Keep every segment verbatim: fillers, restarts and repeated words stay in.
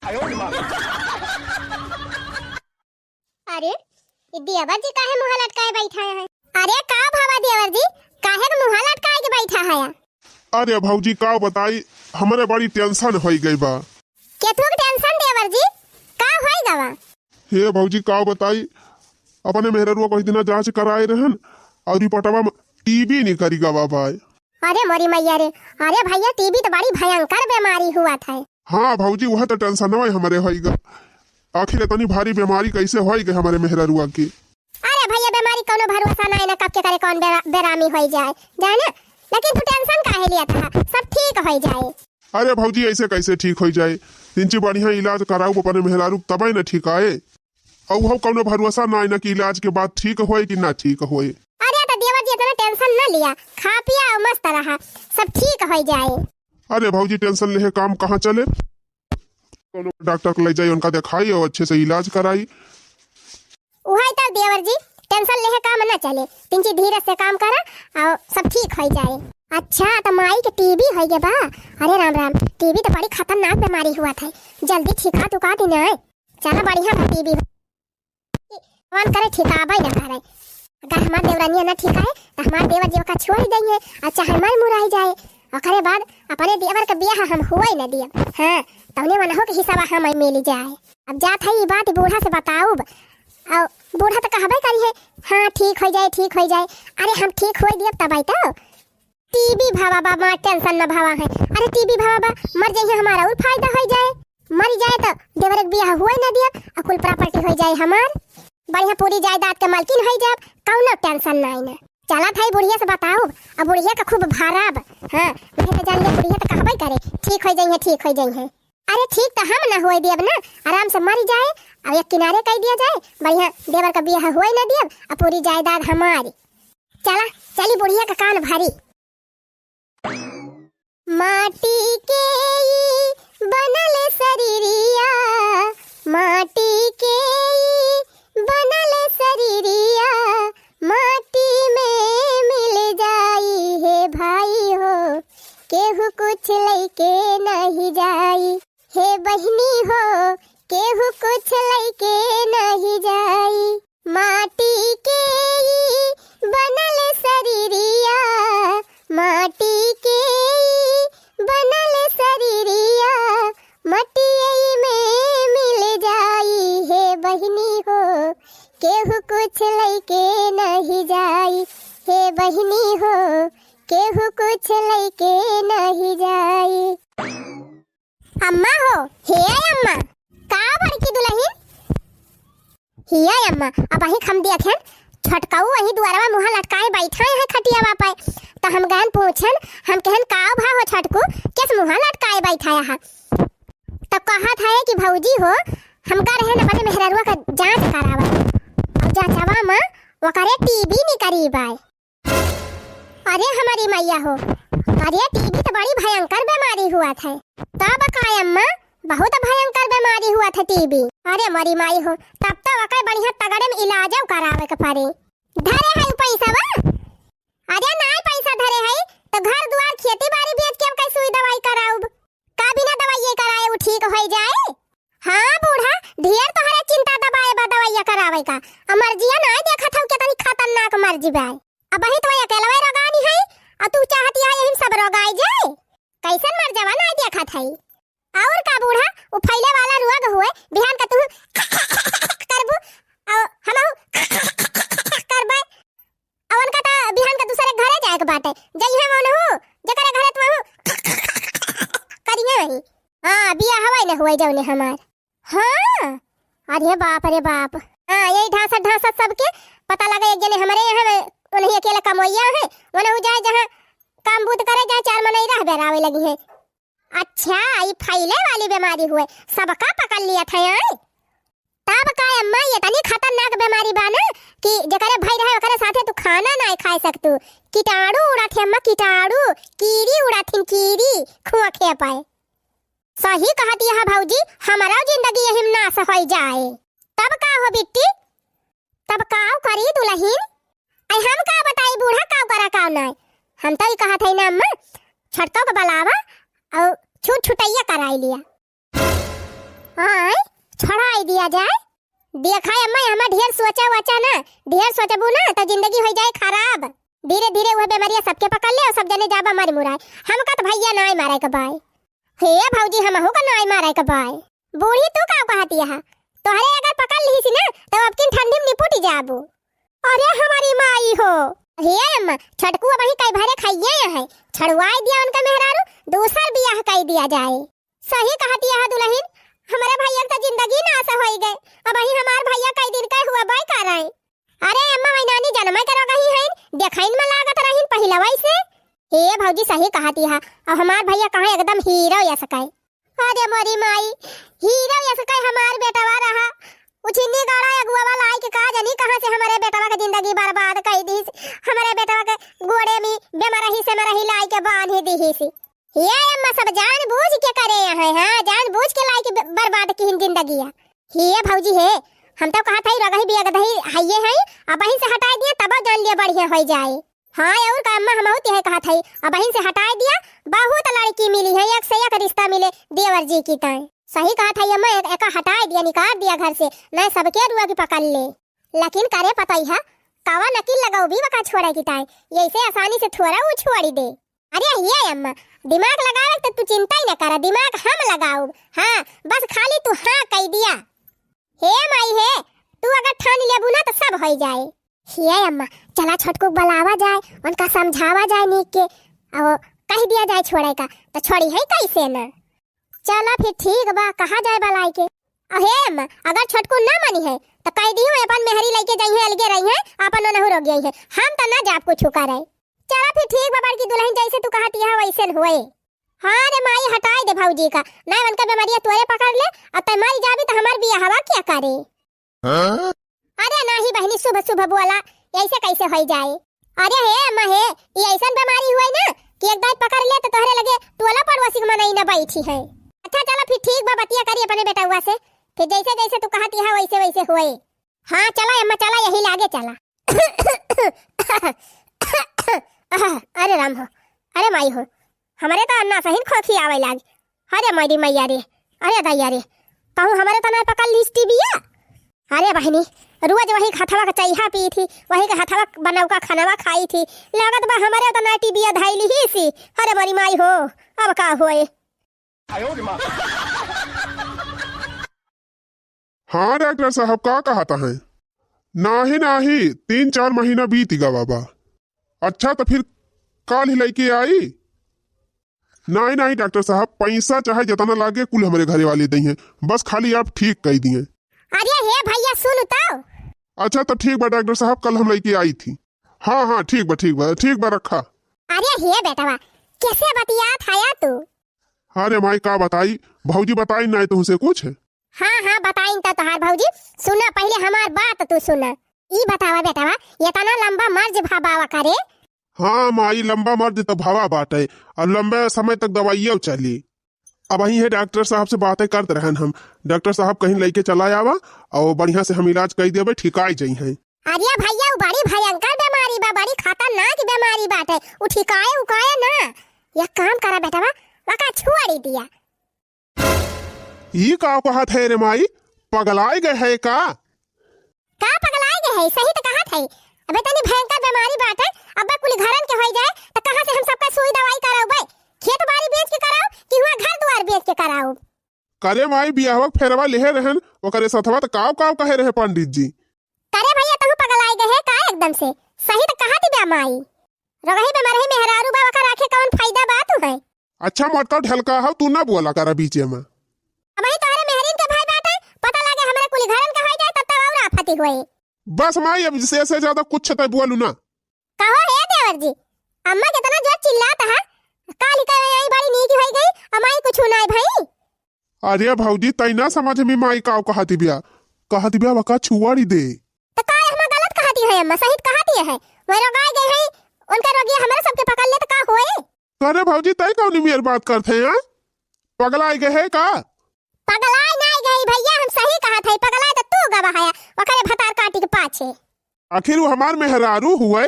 अरे, ई देवर जी काहे मुँह लटकाए बैठा है? अरे का भवा देवर जी, काहे के मुँह लटकाए के बैठा है? अरे भौजी का बताई, हमरे बड़ी tension होइ गई बा। केथू के tension देवर जी, का होइ गवा? हे भौजी का बताई, अपने मेहररुआ को ही दिना जाँच कराए रहन और रिपोर्टवा में टीबी निकरी गवा बाय। अरे मोरी मैया रे, अरे भैया टीबी तो बड़ी भयंकर बीमारी हुआ था। हाँ भौजी, वह तो tension है हमरे होइगा। आखिर इतनी भारी बीमारी कैसे होइगा हमरे मेहररुआ की? अरे भैया, बीमारी कौनो भरोसा ना है ना, कब के करे कौन बेरा-, बेरामी होई जाए, जाए ना। लेकिन तू tension काहे लिया था, सब ठीक होई जाए। अरे भौजी, ऐसे कैसे ठीक होई जाए? तिनची बढ़िया इलाज कराऊ अपने मेहरारू, तबे न ठीक आए। अउ हम कौनो भरोसा ना है ना कि इलाज के बाद ठीक होए कि ना ठीक होए। अरे तो देवर जी इतना tension ना लिया, खा पिया और मस्त रहा, सब ठीक होई जाए। अरे भौजी, tension लेहे काम कहाँ चले? कौनो डॉक्टर को ले जाई, उनका दिखाई और अच्छे से इलाज कराई। उहाई तब देवर जी, tension लेहे काम ना चले, तिनची धीरज से काम करा और सब ठीक होई जाए। अच्छा, तो माई के टीबी होई गए बा? अरे राम राम, टीबी तो बड़ी खतरनाक बीमारी हुआ था, जल्दी ठिका तुका दी ना। चला बढ़िया बा टीबी। भगवान करे ठिकाबै न करे। अगर हमार देवरनिया न ठिकाए, त हमार देवर जी ओका छोड़ देइहैं, और चाहे मर मुराई जाए। ओकरे बाद अपने देवर के बियाह हम हुए न दियब। हाँ, तौने मनहु के हिस्सा हम मिल जाए। अब जात है ई बात बूढ़ा से बताउब, और बूढ़ा तो कहबे करी है, "हाँ, ठीक हो जाए, ठीक हो जाए।" अरे हम ठीक होए दियब तब आई तो। टीबी भवा बा, मार tension न भवा है। अरे टीबी भवा बा, मर जाइए, हमारा और फायदा हो जाए। मर जाए तो देवर के बियाह हुए न दिया, और कुल property हो जाए हमार। बढ़िया पूरी जायदाद के मालकिन हो जाब, कौनो tension नहीं न। चला था बुढ़िया से बताओ, अब बुढ़िया का खूब भराब। हाँ, नहीं तो जान ले बुढ़िया तो कहबे करे, "ठीक हो जाइए, ठीक हो जाइए।" अरे ठीक तो हम न होए दियब ना, आराम से मर जाए, अब एक किनारे कर दिया जाए, बढ़िया देवर का बियाह होए न दियब, अब पूरी जायदाद हमारी। चला, चली बुढ़िया का कान भरी। माटी के ई बनल शरीरिया, माटी के ई बनल शरीरिया, माटी में मिल जाई हे भाई हो, केहू कुछ लइके नहीं जाई। हे बहिनी हो, केहू कुछ लइके नहीं जाई। माटी के ई बनल शरीरिया, माटी के ई बनल शरीरिया, मटियई में मिल जाई हे बहिनी हो, केहू कुछ लइके नहीं जाई, हे बहिनी हो, केहू कुछ लइके नहीं जाई। अम्मा हो, हे अम्मा, का बड़की दुलहिन? हिया अम्मा, अबहीं हम देखेन, छोटकऊ वही दुआरवा मुँह लटकाए बैठा है खटियावा पे। त हम गएन पूछेन, हम कहेन, "का भा हो छोटकू, केस मुँह लटकाए बैठा है?" त कहत है कि भौजी हो, हम गए रहेन अपने मेहररुआ का जाँच करावे। और जाँचवा में ओकरे टीबी निकरी बाय। अरे हमारी मैया हो, अरे टीबी तो बड़ी भयंकर बीमारी हुआ था। तब का अम्मा, बहुत भयंकर बीमारी हुआ था टीबी। अरे हमारी माई हो, तब तो ओकर बढ़िया तगड़े में इलाज करावे के पड़े। धरे है पैसा बा? अरे नाय पैसा धरे है, तो घर दुआर खेती बाड़ी बेच के अब कई सुई दवाई कराउब? का बिना दवाई कराए उ ठीक होई जाए? हाँ बूढ़ा, ढेर तोहरे चिंता दबाए बा दवाइया करावे का। अमर जिया नाय देखत हऊ केतनी खतरनाक मर जिबाए। अबहीं तो अकेलवे रोगानी है, और तू चाहती है यही सब रोगाई जाए? कैसन मर जवा नाय देखत है? और का बूढ़ा, उ फैले वाला रोग हुए, बिहान का तू करबू, और हमहू करबे। अब उनका त बिहान के दूसरे घरे जाए के बाटे। जइहे वनहु, जेकरे घरे तू वहु करिहे वही। हाँ, बियाह हवाई न हुए जौने हमार। हाँ, अरे बाप रे बाप। हाँ, यही ढांसत ढांसत सबके पता लगे, एक जने हमरे यहाँ में, उन्हीं अकेले कमोइया है, वनहु जाए जहाँ काम बूत करे, जाए चार मनई रह बेरावे लगी है। अच्छा, ई फैले वाली बीमारी हुए, सबका पकड़ लिया था, आय? तब का अम्मा, ये तनी खतरनाक बीमारी बा ना कि जेकरे भई रहे ओकरे साथे तू खाना नाय खाए सकतू। कीटाणु उड़त है अम्मा, कीटाणु, कीड़ी उड़त हिन, कीड़ी, खोखे पे। सही कहती है भौजी, हमारा जिंदगी यही में नाश होई जाए। तब का हो बिट्टी? तब काव करी दुलहिन? आई हम का बताई बूढ़ा, काव करा काव नाय। हम तो ई कहत है ना अम्मा, छटकौ के बलावा और छूट छुटैया कराई लिया। कइ दिया जाए। देखा अम्मा, हमा ढेर सोचा वचा ना, ढेर सोचबू ना तो जिंदगी होइ जाए खराब। धीरे धीरे उहे बेमारिया सबके पकड़ ले और सब जने जाबा मरि मुराए। हमका तो भइया नाय मारे के बाय। हे भौजी, हमहू का नाय मारे के बाय। बूढ़ी तू का कहती है? तोहरे अगर पकड़ लिहिस ना तो अब किन ठंडी में निपुट जाबू। अरे हमारी माई हो। हे अम्मा, छोटकू अबहीं कई भरे खाइए है, छड़वाई दिया उनका मेहरारू, दूसर बियाह कइ दिया जाए। सही कहती है दुलहिन, हमरे भइया के तो जिंदगी नास होइ गए। अबहीं हमार भइया कई दिन के हुआ बाय का रहे। अरे अम्मा, वही नानी जनमे के रोगही हइन, देखइन में लागत रहिन पहिलवई से। हे भौजी, सही कहती है, अब हमार भइया कहाँ एकदम हीरो यस कइ। अरे मोरी माई, हीरो यस कइ हमार बेटवा रहा। उछिन्नी गाड़ा अगुआ वाला आई के का जानी कहाँ से हमरे बेटवा के जिंदगी बर्बाद कइ दीस। हमरे बेटवा के गोड़े में बेमरही से मरही लाई के बांधी दीस। ये अम्मा सब जानबूझ के करे हैं, हाँ, जानबूझ के लाई के ब-, बर्बाद किहिन जिंदगिया। हे भौजी हे, हम तो कहत हई रगही बियगदही हइये हई, अबहिन से हटाई दिया तब जान लिया बढ़िया होइ जाए। हाँ और का अम्मा, हमहू तिहे कहत हई, अबहिन से हटाई दिया, बहुत लड़की मिली है, एक से एक रिश्ता मिले देवर जी की ताई। सही कहत हई अम्मा, एक, एका हटाई दिया, निकाल दिया घर से, नहीं सबके रुआ की पकड़ ले। लेकिन करे पतइहा, कावा नकिल लगाउबी वका छोड़े की ताई, यइसे आसानी से थोड़ा उ छोड़ी दे। अरे हे अम्मा, दिमाग लगावे त तू चिंता ही न करा, दिमाग हम लगाउब। हाँ, बस खाली तू हाँ कइ दिया। हे माई हे, तू अगर ठान लेबू ना त सब होइ जाए। हे अम्मा, चला छोटकू के बुलावा जाए, उनका समझावा जाए नीक के, और कहि दिया जाए छोड़े का, त छोड़ी है कइसे ना। चला फिर ठीक बा, कहा जाए बलाई के। अहे अम्मा, अगर छोटकू ना मानी है, त कहि दिहु अपन मेहरी लइके जइहे, अलगे रहिहे, अपन ओनहु रोग जइहे। हम त ना जाब कुछ करे। चला फिर ठीक बा बड़की दुलहिन, जइसे तू कहत यह वइसे न होए। हाँ रे माई, हटाई दे भौजी का, ना उनका बेमारिया तोरे पकड़ ले, अब तै मरि जाबी त हमार बियाहवा क्या करे? हाँ? अरे नाही बहिनी, शुभ शुभ बोला, ऐसे कैसे होइ जाए? अरे हे अम्मा हे, ई ऐसन बेमारी हुए ना कि एक दाई पकड़ ले त तोहरे लगे टोला पड़ोसी के मनई न बैठी है। अच्छा चला फिर ठीक बा, बतिया करी अपने बेटउआ से, फिर जैसे जैसे तू कहत यह वैसे वैसे हुए। हाँ चला अम्मा चला, यही लागे चला। अरे राम हो, अरे माई हो, हमरे त अन्ना सहिन खोखी आवे लाग। अरे मोरी मैया रे, अरे दैया रे, कहूँ हमरे त ना पकड़ लीस टीबिया। अरे बहिनी, रोज वही के हथवा के चैहा पी थी, वही के हथवा के बनौका खनवा खाई थी, लागत बा हमरे त ना टीबिया धैली ही सी। अरे मोरी माई हो, अब का होए? हाँ डॉक्टर साहब, का कहत हैं? नाही नाही, तीन चार महीना बीत गवा बा। अच्छा त फिर काल ही लइके आई? नाही नाही डॉक्टर साहब, पैसा चाहे जतना लागे कुल हमरे घरे वाले दइहें, बस खाली आप ठीक कइ दिहें। अरे हे भैया सुन तो। अच्छा त ठीक बा डॉक्टर साहब, कल हम लइके आई थी। हाँ हाँ ठीक बा, ठीक बा, ठीक बा, रखा। अरे हे बेटवा, कैसे बतियात हया तू? अरे माई का बताई, भौजी बताई नाहीं तुहसे कुछ? हाँ हाँ बताइन त तोहार भौजी। सुना पहिले हमार बात तू सुना। ई बतावा बेटवा, एतना लंबा मर्ज भवा करे? हाँ माई, लंबा मर्ज त भवा बाटे, और लंबे समय तक दवाइयो चली। अबहीं हे डॉक्टर साहब से बातें करत रहन हम, डॉक्टर साहब कहिन लइके चला आवा और बढ़िया से हम इलाज कइ देबे, ठिकाइ जइहें। अरे भैया, उ बड़ी भयंकर बेमारी बा, बड़ी खतरनाक बेमारी बाटे, उ ठिकाए उकाए ना। एक काम करा बेटवा, वका छोड़ी दिया। ई का कहत है रे माई, पगलाए गए है का? का पगलाए गए है, सही त कहत है। अबे तनी भयंकर बेमारी बाटे, अबे कुल घरन के होई जाए, त कहाँ से हम सबका सुई दवाई कराउबे? खेत बारी बेच के कराउब कि हुआ घर दुआर बेच के कराउब? करे माई, बियाहवा के फेरवा लेहे रहन, ओकरे सथवा त काव काव कहे रहे पंडित जी। करे भैया, तहु पगलाए गए है का एकदम से? सही त कहत बा माई। रगही बेमरही मेहरारू बा, ओकर राखे कवन फायदा बा तू है? अच्छा मोटका ढलका हव, तू ना बोला करा बीचे में। अबही तोहरे मेहरिन के भाई बाटे, पता लागे हमरे कुली घरन के होई जाए तब तब और आफती होए। बस माई, अब से, से ज्यादा कुछ तय बोलू ना। कहो हे देवर जी, अम्मा कितना जोर चिल्लात है, काली का आई बड़ी नीक होई गई, अमाई कुछ नाय भाई। अरे भौजी, तै ना समझ में माई काव कहती बिया, कहती बिया वका छुआड़ी दे। त का हम गलत कहती है अम्मा, सही कहती है, वही रोगाई गए हैं, उनका रोगिया हमरा सबके पकड़ ले त का होए? अरे भौजी, तै कौन मेर बात करते हैं, हाँ? पगलाई गए है का? पगलाई नाय गई भैया, हम सही कहत है, पगलाई त तू गवा है, ओकरे भतार काटी के पाछे। आखिर वो हमार मेहरारू हुए।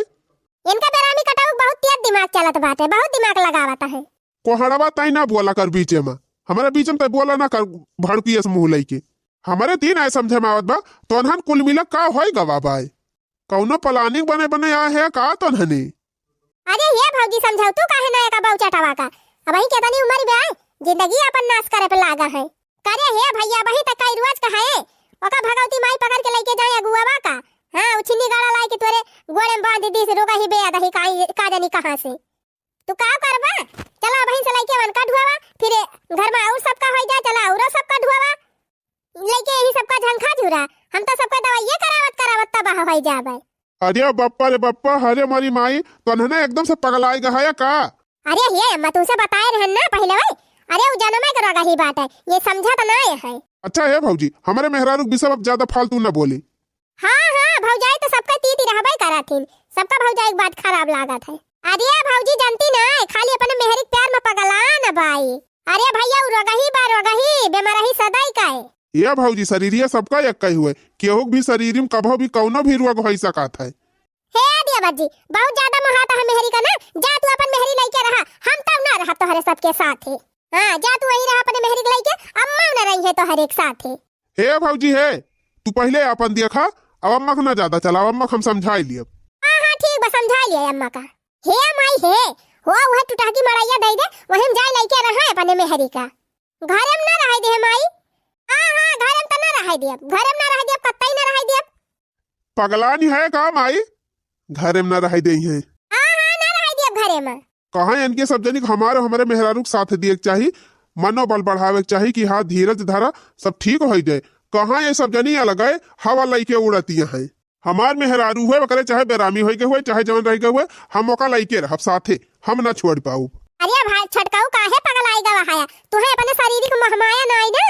इनका बेरामी कटाऊ बहुत तेज दिमाग चलत बाटे, बहुत दिमाग लगावत है। कोहड़वा तै ना बोला कर बीचे में, हमारे बीच में तै बोला ना कर, भड़की अस मुँह लइके। हमरे तीन आए समझे में आवत बा, तोन्हन कुल मिला का होई गवा बाय? कौनो planning बने बने आए है का तोन्हने? अरे हे भौजी, समझाऊ तू काहे ना एका बाऊ चटावा का? अबहीं केतनी उमर बा, जिंदगी अपन नाश करे पे लागा है। करे हे भैया, अबहीं तक का रोज का है, ओका भगवती माई पकड़ के लइके जाए अगुआवा का। हाँ, उ छिन्नी गाड़ा लाए के तोरे गोड़े में बांध दीस, रोगही बेअदही का, का जानी कहाँ से। तू का करबा? चला अबहीं से लइके वनका ढुआवा, फिर घर में और सबका होई जाए, चला औरो सबका ढुआवा। लइके यही सबका झंखा झूरा, हम तो सबका दवाइये करावत करावत तबाह होई जाबे। अरे बप्पा रे बप्पा, अरे मोरी माई, तोन्हने एकदम से पगलाई गहाया का? अरे हे अम्मा, तुमसे बताए रहन ना पहिले, ओए। अरे उ जनमे के रोगही बाटे, ये समझत ना है। अच्छा हे भौजी, हमरे मेहरारू के विषय अब ज्यादा फालतू न बोली। हाँ, हाँ, भौजाई तो सबका तीती रहबे करत हिन, सबका भौजाई के बात खराब लागत है। अरे भौजी जानती ना, खाली अपने मेहरी के प्यार में पगला न बाई। अरे भैया, उ रोगही बा, रोगही, बेमरही सदाई का है। ए भौजी, शरीरिया सबका एक कही हुए, केहू के भी शरीर में कभो भी कौनो भी रोग होई सकत है। हे दिया भौजी, बहुत ज्यादा मोहात है मेहरी का ना, जा तू अपन मेहरी लइके रहा, हम तब ना रहा तोहरे सबके साथ है। हाँ, जा तू वही रहा अपने मेहरी के लइके, अम्मा ना रही है तोहरे के साथ है। हे भौजी हे, तू पहिले आपन देखा, अब अम्मा के ना ज्यादा चलावा, अम्मा के हम समझाई लियब। हाँ, हाँ, ठीक बा, समझाई लिया अम्मा का। हे माई हे, हो, वह टुटहकी मड़ैया दे दे, वही में जाए लइके रहा अपने मेहरी का। घरे में ना रहे दे माई। हाँ, हाँ, घरे में तो ना रहे दियब, घरे में ना रहे दियब, कत्तई ना रहे दियब। पगलानी है का माई? घरे में ना रहे दे है। हाँ, हाँ, ना रहे दियब घरे में। कहाँ इनके सब जनी के हमारे, हमरे मेहरारू के साथ दिए के चाही, मनोबल बढ़ावे के चाही कि हाँ, धीरज धरा, सब ठीक होई जाए। कहाँ ये सब जनी अलगे हवा लइके उड़तिया हैं। हमार मेहरारू है, ओकरे चाहे बेरामी होई के हुए, चाहे जवन रह के हुए, हम ओका लइके रहब साथे, हम ना छोड़ पाऊ। अरे भाई छोटकाऊ, काहे पगलाई गवा है? तुहे अपने शरीर के महमाया ना आई ना।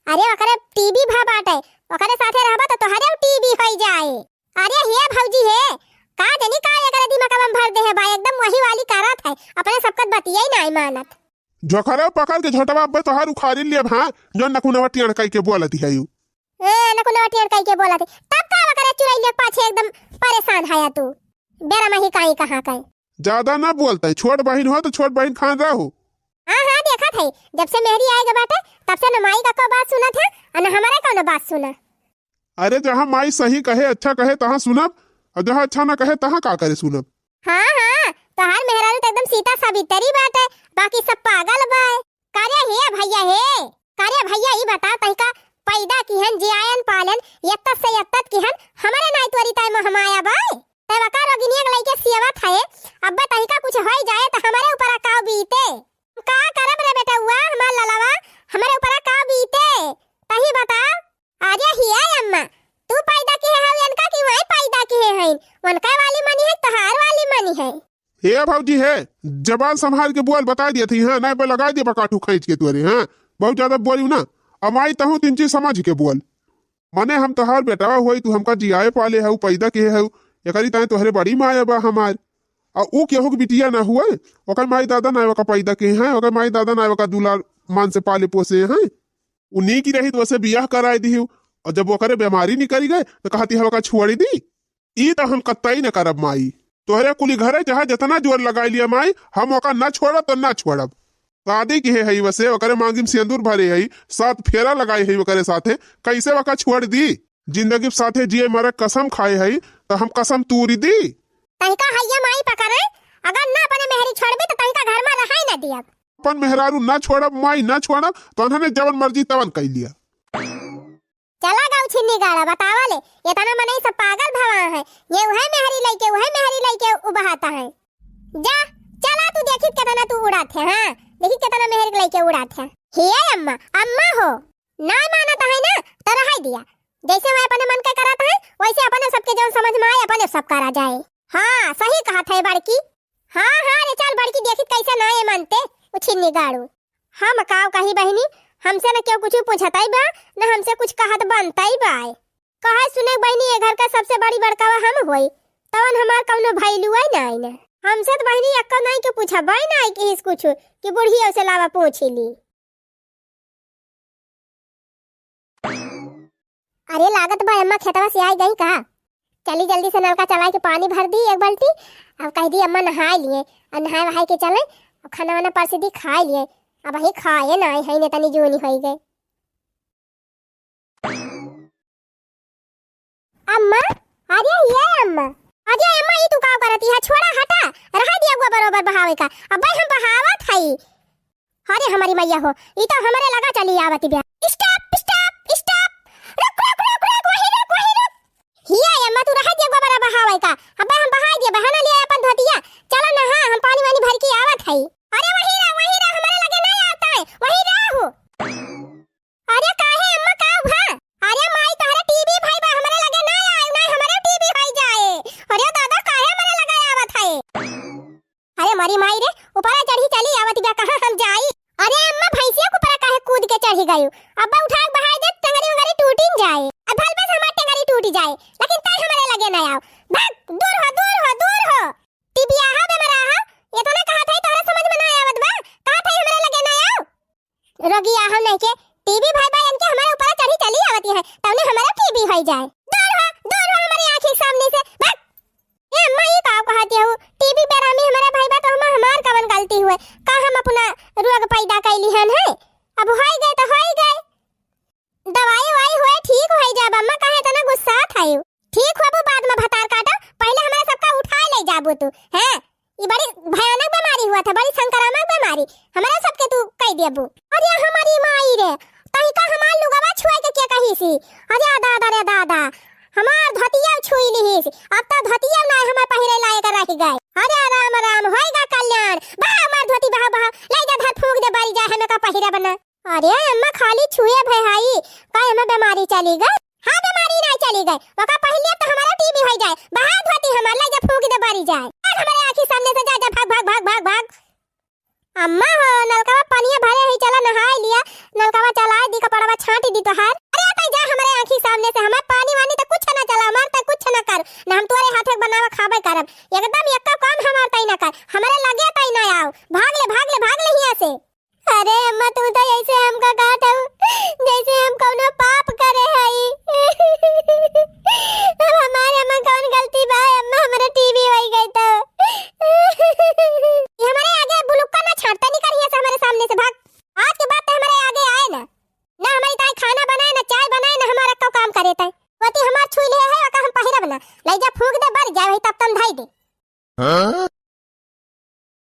अरे ओकरे टीबी भा बाटे, ओकरे साथे रहबा तो तोहरे टीबी होई जाए। अरे हे भौजी हे, का जनी का एकरे दिमागवा में भर दे है बा, एकदम वही वाली करत है, अपने सबकत बतियाई नाई मानत। झोखरा पकड़ के झोटवा अब्बे तोहार उखाड़ी लेब, हाँ, जो नकुनवा टेढ़ कई के बोलत है यू। ए, नकुनवा टेढ़ कई के बोलत है, तब का ओकरे चुड़ैलिया के पाछे एकदम परेशान है तू, बेरा मही काई कहाँ कई। ज्यादा ना बोलते, छोट बहिन हो तो छोट बहिन खान रहो। हाँ, हाँ, देखत है, जब से मेहरी आए के बाटे, तब से न माई का को बात सुनत है, और न हमारे कौनो बात सुना। अरे, जहाँ माई सही कहे, अच्छा कहे, तहाँ सुनब, और जहाँ अच्छा ना कहे, तहाँ का करे सुनब? हाँ, हाँ, तोहार मेहरारू तो एकदम सीता सावित्री बाटे, बाकी सब पागल बाय। का रे हे भैया हे, का रे भैया, ई बता, तहिका पैदा किहन, जियायन पालन, यत्तत से यत्तत किहन, हमरे नाई तोरी ताई महमाया बाय। तै वका रोगिनिया के लइके सियवत है, अब्बे तहिका कुछ होई जाए त हमरे ऊपरा का बीते? का करब रे बेटउआ, हमार ललवा, हमरे ऊपरा का बीते? तही बता। अरे हिया अम्मा, तू पैदा किहे हऊ इनका कि वही पैदा किहे हईन? उनका वाली मनी है, तोहार वाली मनी है। हे भौजी हे, जबान संभाल के बोल, बताई दियत ही, हाँ, नहीं पे लगाई दे बकाठू खींच के तोरे, हाँ, बहुत ज्यादा बोलियो ना। अब आई तहूँ तीन चीज समझ के बोल। मने हम तोहार बेटवा होई, तू हमका जियाए पाले हऊ, पैदा किहे हऊ, एकरी ताई तोहरे बड़ी माया बा हमार। आ ऊ केहू के बिटिया ना हुए, ओकर माई दादा ना ओका पैदा किहे हैं, ओकर माई दादा ना ओका दुलार मान से पाले पोसे हैं। ऊ नीक रही तो ओसे बियाह कराए दिहू, और जब ओकरे बीमारी निकल गए तो कहती है ओका छोड़ दी। ई तो हम कतई न करब माई। तोहरे कुली घरे जहाँ जितना जोर लगाई लिया माई, हम ओका ना छोड़ब तो ना छोड़ब। शादी किहे हई वसे, ओकरे मांगी में सिंदूर भरे हई, सात फेरा लगाए हई ओकरे साथे, कैसे ओका छोड़ दी? जिंदगी साथे जिए मरे कसम खाए हई, तो हम कसम तूरी दी? तहिका हइया माई पकड़े, अगर ना अपने मेहरी छोड़बी तो तहिका घर में रहाई ना दियब। अपन मेहरारू ना छोड़ब माई, ना छोड़ब, तो उन्होंने जवन मर्जी तवन कई लिया। चला गाऊ छिन्नी गाड़ा, बतावा ले, इतना मनई सब पागल भवा है, ये उहे मेहरी लइके, उहे मेहरी लइके उबहाता है। जा, चला तू देखित केतना तू उड़ात है, हाँ, देखित केतना मेहरी लइके उड़ात है। हे अम्मा, अम्मा हो, ना मानत है ना, तो रहाई दिया। जैसे वह अपने मन के करत है, वैसे अपने सबके जौन समझ में आए, अपने सब करा जाए। हाँ, सही कहत है बड़की। हाँ, हाँ रे, चल बड़की, देखित कैसे ना ये मानते, उ छिन्नी गाड़ू। हम काव कही बहिनी, हमसे न केहू कुछ पूछतई बा, न हमसे कुछ कहत बनतई बा। कहे सुने बहिनी, ये घर का सबसे बड़ी बड़कावा हम होई, तवन हमार कौनो भैलुआ नाई न। हमसे त बहिनी एक्को नाई के पूछबई नाई किहिस कुछ, कि बुढ़िया से लावा पूछी ली। अरे लागत बा अम्मा खेतवा से आई गई का? चली जल्दी से नलका चलाई के पानी भर दी एक बाल्टी, अब कह दी अम्मा नहाए लिए, और नहाए वहाए के चले, और खाना वाना परस दी खाए लिए। अब वही खाए ना आई है, तनी जूनी होई गए। बहावे का। अबे हम बहावत हई। अरे हमारी मैया हो, ई तो हमरे लगा चली आवत बिया। Stop, stop, stop। रुक, रुक, रुक, रुक, वही रुक, वही रुक। हिया अम्मा, तू रह दे गोबरा बहावे का। अबे हम बहाई दे, बहाना लिया अपन धोतिया। चलो ना, हाँ, हम पानी वानी भर के आवत हई। अरे वही रह, वही रह, हमरे लगे नहीं आवत है। वही रह हो। अरे काहे अम्मा, का भा? अरे माई, तोहरे टीबी भई बा, हमरे लगे ना आए, ना हमरे टीबी होई जाए। अरे दादा, काहे हमरे लगे आवत है? अरे मरी माई रे, ऊपरा चढ़ी चली आवत बिया, कहाँ हम जाई? अरे अम्मा, भैंसिया के ऊपरा काहे कूद के चढ़ी गयू? अब्बा उठा के बहाई दे, टंगरी उंगरी टूटिन जाए। अब भल बस हमार टंगरी टूटी जाए, लेकिन तै हमरे लगे ना आओ। भाग, दूर हो, दूर हो, दूर हो। टीबी आहा, बेमार आहा, इतना कहत है, तोहरा समझ में ना आवत बा? कहत है हमरे लगे ना आओ। रोगी आहा नहीं के, टीबी भई बा इनके, हमरे ऊपर चढ़ी चली आवती है, तौने हमरे टीबी होई जाए। दूर हो, दूर हो हमरे आँखी के सामने से, भाग। ए अम्मा, ई का कहत हऊ? टीबी बेरामी हमरे भई बा तो हम, हमार कवन गलती हुए? का हम अपना रोग पैदा कैली हन है? अब होई गए तो होई गए। दवाई उवाई हुए ठीक होई जाब अम्मा, काहे इतना गुस्सात हऊ? ठीक होबू बाद में भतार काटा, पहिले हमरे सबका उठाए ले जाबू तू। हैं? ई बड़ी भयानक बेमारी हुआ था, बड़ी संक्रामक बेमारी। हमरे सबके तू कई देबू। अरे हमारी माई रे, तनिका हमार लुगवा छुए के के कही सी? अरे दादा रे दादा, हमार धोतिया छुई लिहिस। अब तो धोतिया ना हमार पहिरे लायक रह गए। अरे राम राम, होएगा कल्याण। बहा हमार धोती, बहा, बहा, ले जा धर फूंक दे, बरी जाए, हमें का पहिरब ना। अरे अम्मा, खाली छुए भई हई, का एमे बेमारी चली गई? हाँ, बेमारी ना चली गई, ओका पहिन लिया तो हमारा टीबी होई जाए। बहा धोती हमार, ले जा फूंक दे, बरी जाए। भाग हमारे आँखी सामने से, जा, जा, भाग, भाग, भाग, भाग, भाग। अम्मा हो, नलकवा पनिया भरे ही, चला नहाई लिया, नलकवा चलाए दी, कपड़वा छांटी दी तोहार। अरे तई जा हमारे आँखी सामने से, हमार पानी वानी तो कुछ ना चला, हमार तो कुछ ना कर, ना हम तोरे हाथे के बनावा खाबे करब, एकदम एक्का काम हमार तई ना कर, हमारे लगे तई ना आओ, भाग ले, भाग ले, भाग ले हियां से। अरे अम्मा, तू तो ऐसे हमका काटऊ, जैसे हम कौनो पाप करे हई। अब हमारे अम्मा कौन गलती बा, अम्मा, हमारे टीबी होई गई तो। ये हमारे आगे बुलुक्का ना छाटता, निकल यहाँ से हमारे सामने से, भाग। आज के बाद तो हमारे आगे आए ना, ना हमारी ताई खाना बनाए, ना चाय बनाए, ना हमारा को काम करे ताई। वती हमार छुई ले है, ओका हम पहिरब ना, ले जा फूंक दे, बर जाए वही तब तम धाई दे। हाँ?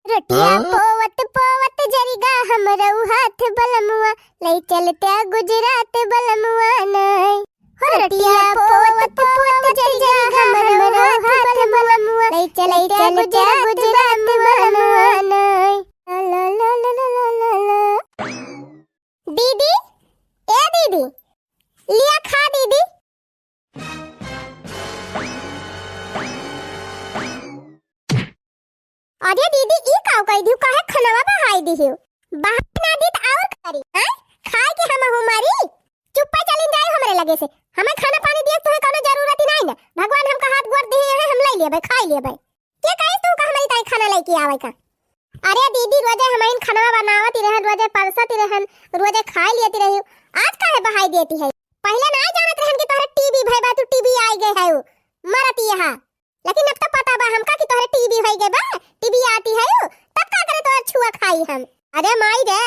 रोटिया हाँ? पोवत पोवत जरिगा हमरऊ हाथ बलमुआ, लई चलत्या गुजरात बलमुआ नाय। हो रोटिया पोवत पोवत जरिगा हमरऊ हाथ बलमुआ, लई चलत्या गुजरात बलमुआ नाय। ला, ला, ला। दीदी, ए दीदी, लिया खा दीदी। अरे दीदी, ई काव कई दिहु, काहे खनवा बहाई दिहु? बहाई ना दी त और करी, हैं? खाए के हम हूँ मरी? चुप्पा चलिन जाए हमरे लगे से। हमें खाना पानी दिए के तोहे कौनो जरूरत ही नहीं ना। भगवान हमका हाथ गोड़ दिए हैं, हम ले लेबे, खाई लेबे। के कही तू का हमारी ताई खाना लेके आवे का? अरे दीदी, रोजे हमहिन खनवा बनावत ही रहन, रोजे परसत ही रहन, रोजे खाए लेती रही। आज काहे बहाई देती है? पहले ना जानत रहन कि तोहरे टीबी भई बा, तू टीबी आई गए है, मरत यहाँ। लेकिन अब तो पता बा हमका कि तोहरे टीबी होई गए बा, टीबी आती है उ, तब का करे तोहर छुआ खाई हम। अरे माई रे,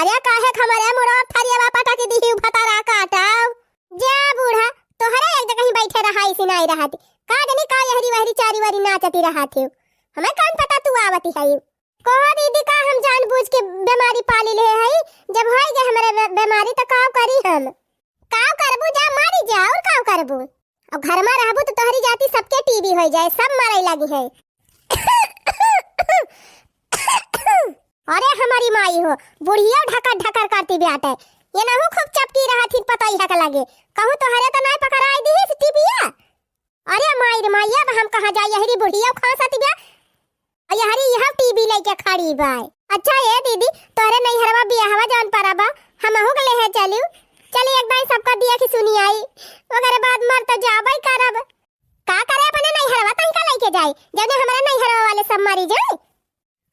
अरे काहे खमरे मुड़ो थरिया बा पटक दी ही भतारा काटाओ। जा बूढ़ा, तोहरे एक जगह ही बैठे रहा, इसी नाई रहती। का जनी का यहरी वहरी चारी वारी नाचती रहत ही। हमें कौन पता तू आवती है। कहो दीदी, का हम जानबूझ के बेमारी पाली ले हई? जब होई गए हमरे बे-, बेमारी, तो काव करी हम? काव करबू, जा मारी जा, और काव करबू? और घर में रहबू तो तोहरी जाति सबके टीबी होई जाए, सब मरे लगी है। अरे हमारी माई हो, बुढ़िया ढकर ढकर करती बाटे। ये नहु खूब चपकी रहत ही पतोहिया के लगे। कहूँ तोहरे तो नाई पकड़ाई दी इस टीबिया। अरे माई रे माई, अब हम कहाँ जाई, यहरी बुढ़िया खांसत बा। और यहरी यह टीबी लेके खड़ी बाय। अच्छा ए दीदी, तोहरे नैहरवा बियाहवा जौन परा बा, हमहू के लेहे चलियो। चली एक दाई सबका देख सुनी आई, ओकरे बाद मर तो जाबे करब। का करे अपने नैहरवा तनिका लेके जाई, जौने हमारे नैहरवा वाले सब मरी जाए।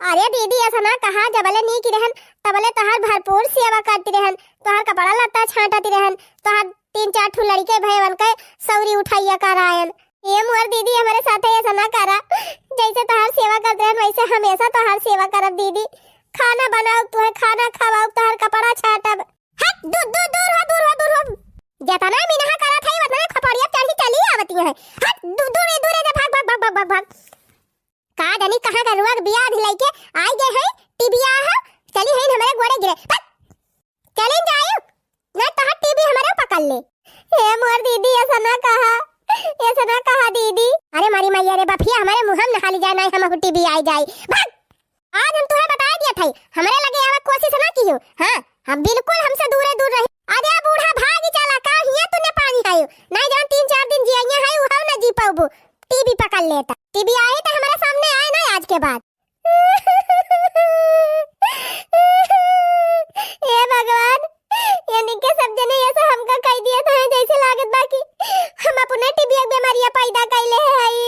अरे दीदी, ऐसा ना कहा, जबले नीक रहन, तबले तोहार भरपूर सेवा करती रहन, तोहार कपड़ा लत्ता छांटती रहन, तोहार तीन चार ठो लड़के भयवन के सौरी उठाइया करायन। ए मोर दीदी, हमारे साथे ऐसा ना करा, जैसे तोहार सेवा करते रहन, वैसे हमेशा तोहार सेवा करब दीदी। खाना बनाओ तुहे, खाना खवाओ, तोहार कपड़ा छाटब। हट, दू-, दू-, दूर हो, दूर हो, दूर हो। जितना मिनहा करत है, उतना खपड़िया चढ़ी चली आवती है। हट, दू-, दूर, दूर, दूर, भाग, भाग, भाग। का जानी ई कहाँ का रोग बियाध लइके आई गए हैं, टीबिया है, चली है हमरे गोड़े गिरे। पक! चली जायु, ना तोहार टीबी हमरे पकड़ ले। ए मोर दीदी, ऐसा ना कहा, ऐसा ना कहा दीदी। अरे मारी मैया रे बफिया, हमरे मुँह में नहा ली जाए, ना हमहू टीबी आई जाए। भाग! आज हम तुहे बताए दिया था, हमरे लगे आवे कोशिश ना कियो। हाँ, हम बिल्कुल हमसे दूरे दूर रही। अरे बूढ़ा भाग चला, का हिया तूने पानी खायो? नहीं जान तीन चार दिन जिया है, उहाव ना जी पाउबू। टीबी पकड़ लेता। टीबी आई तो हमरे सामने आए ना आज के बाद। हे भगवान, यानी के सब जने ऐसा हमका कह दिया था, जैसे लागत बा कि हम अपने टीबी के बीमारियां पैदा कैले हई।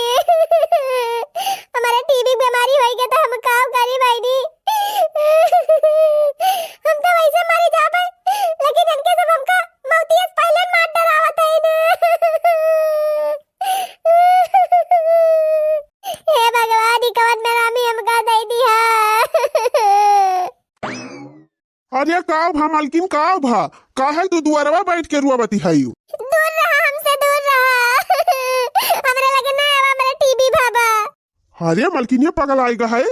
हमारे टीबी बीमारी होई के तो हम का करी बहिनी? हम तो वैसे मरी जाबे, लेकिन इनके सब हमका मौतिया से पहले मार डरावत है ना। हे भगवान, ई कवन बेरामी हमका दे दिया। अरे का भा मलकिन, का भा? काहे तू दुआरवा बैठ के रुआवती हयू? दूर रहा हमसे, दूर रहा। हमरे लगे ना आवा, हमरे टीबी भा बा। अरे मलकिनिया पगलाइ गा है,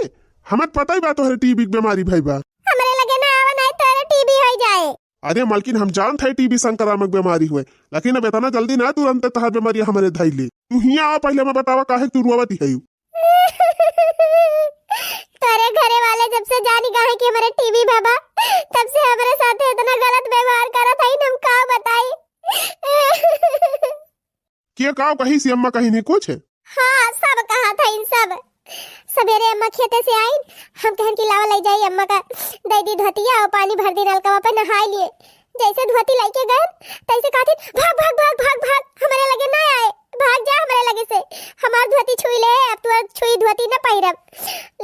हमत पता ही बा तोहरे टीबी के बीमारी भई बा। हमरे लगे ना आवा, नहीं तोहरे टीबी होई जाए। अरे मलकिन, हम जानत है टीबी संक्रामक बीमारी हुए, लेकिन अब इतना जल्दी ना तुरंत तोहार बीमारी हमरे धई ले। तू हियाँ आवा, पहले हमें बतावा काहे तू रुआवती हयू? तोरे घरे वाले जब से जानी गा है कि हमरे टीबी भा बा, तब से हमरे साथे इतना गलत व्यवहार करत है, हम का बताई। के का कही सी अम्मा, कही नहीं कुछ? हाँ, सब कहा था इन सब। सवेरे अम्मा खेते से आइन, हम कहन कि लावा ले जाई अम्मा का, दे दी धोतिया और पानी भर दी नलकवा पे, नहाई लिए। जैसे धोती लेके गए, तैसे कहती, "भाग, भाग, भाग, भाग, भाग, हमारे लगे ना आए, भाग जा हमारे लगे से, हमार धोती छुई ले, अब तू छुई धोती ना पहिरब।"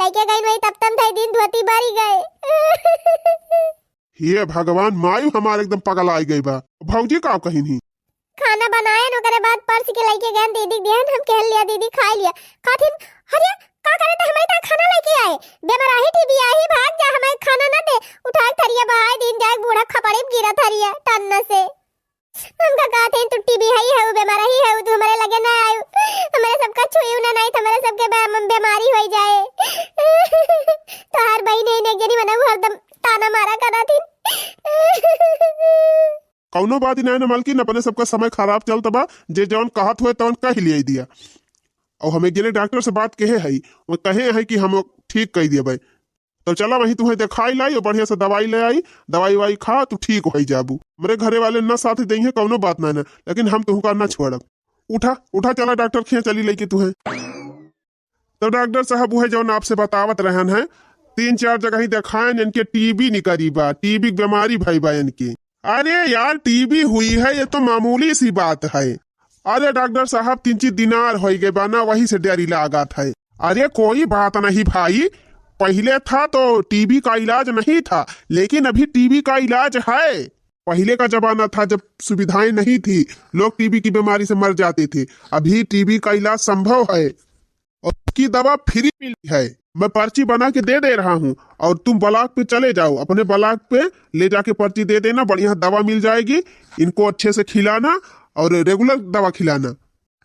लेके गई वही तब तम धई दिन धोती बरी गए। हे भगवान, मायू हमार एकदम पगलाइ गई बा। भौजी का कहिन ही? खाना बनाए न ओकरे बाद परस के लेके गए दीदी के दिहन, हम कहन लिया दीदी खाई लिया। कहथिन, "अरे का करे त हमारे ता खाना लेके आए, बेमराही टीबी आही, भाग जा, हमें खाना ना दे।" उठा के थरिया बहाए दिन जाए बूढ़ा खपड़ी में गिरा थरिया टन्न से। हमका कहथिन, "तू टीबी हई है, बेमराही है, तू हमारे लगे ना आयु, हमारे सबका छुई ना, नहीं तो हमारे सबके बे-, बीमारी होई जाए।" तोहार बहिन है, एक जनी बनाऊ हरदम ताना मारा करथिन। कौनो बात ही नहीं ना मलकिन, अपने सबका समय खराब चलत बा, जे जौन कहत हुए तौन कह लिया दिया। और हम एक जने डॉक्टर से बात कहे हई, वो कहे हई कि हम ठीक कह दिए भाई। तो चला वहीं तुम्हें दिखाई लाई और बढ़िया से दवाई ले आई, दवाई वाई खा, तू ठीक हो जाबू। हमरे घरे वाले ना साथ देंगे, कौनो बात ना ना, लेकिन हम तुमका ना छोड़ब। उठा उठा, चला डॉक्टर खिया चली लेके तुम्हें। तो डॉक्टर साहब, वह जौन आपसे बतावत रहन है, तीन चार जगह ही देखायन, इनके टीबी निकरी बा, टीबी के बीमारी भई बा इनके। अरे यार, टीबी हुई है, ये तो मामूली सी बात है। अरे डॉक्टर साहब, तीन चार दिन आर होई गए बा ना, वही से डरी लागत है। अरे कोई बात नहीं भाई, पहले था तो टीबी का इलाज नहीं था, लेकिन अभी टीबी का इलाज है। पहले का जमाना था जब सुविधाएं नहीं थी, लोग टीबी की बीमारी से मर जाते थे। अभी टीबी का इलाज संभव है। और उसकी दवा फ्री मिली है। मैं पर्ची बना के दे दे रहा हूँ और तुम ब्लॉक पे चले जाओ, अपने ब्लॉक पे ले जाके पर्ची दे देना, बढ़िया दवा मिल जाएगी। इनको अच्छे से खिलाना और रेगुलर दवा खिलाना,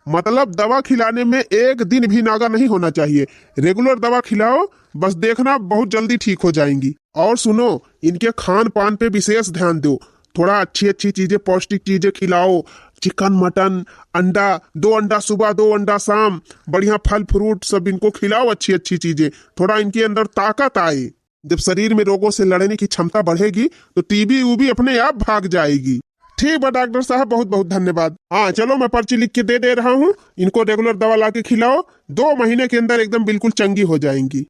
मतलब दवा खिलाने में एक दिन भी नागा नहीं होना चाहिए। रेगुलर दवा खिलाओ, बस देखना बहुत जल्दी ठीक हो जाएंगी। और सुनो, इनके खान पान पे विशेष ध्यान दो, थोड़ा अच्छी अच्छी चीजें, पौष्टिक चीजें खिलाओ, चिकन, मटन, अंडा, दो अंडा सुबह, दो अंडा शाम, बढ़िया फल फ्रूट सब इनको खिलाओ, अच्छी अच्छी चीजें, थोड़ा इनके अंदर ताकत आए। जब शरीर में रोगों से लड़ने की क्षमता बढ़ेगी तो टीबी उबी अपने आप भाग जाएगी। ठीक बा डॉक्टर साहब, बहुत बहुत धन्यवाद। हाँ चलो, मैं पर्ची लिख के दे दे रहा हूँ, इनको रेगुलर दवा ला के खिलाओ, दो महीने के अंदर एकदम बिल्कुल चंगी हो जाएंगी।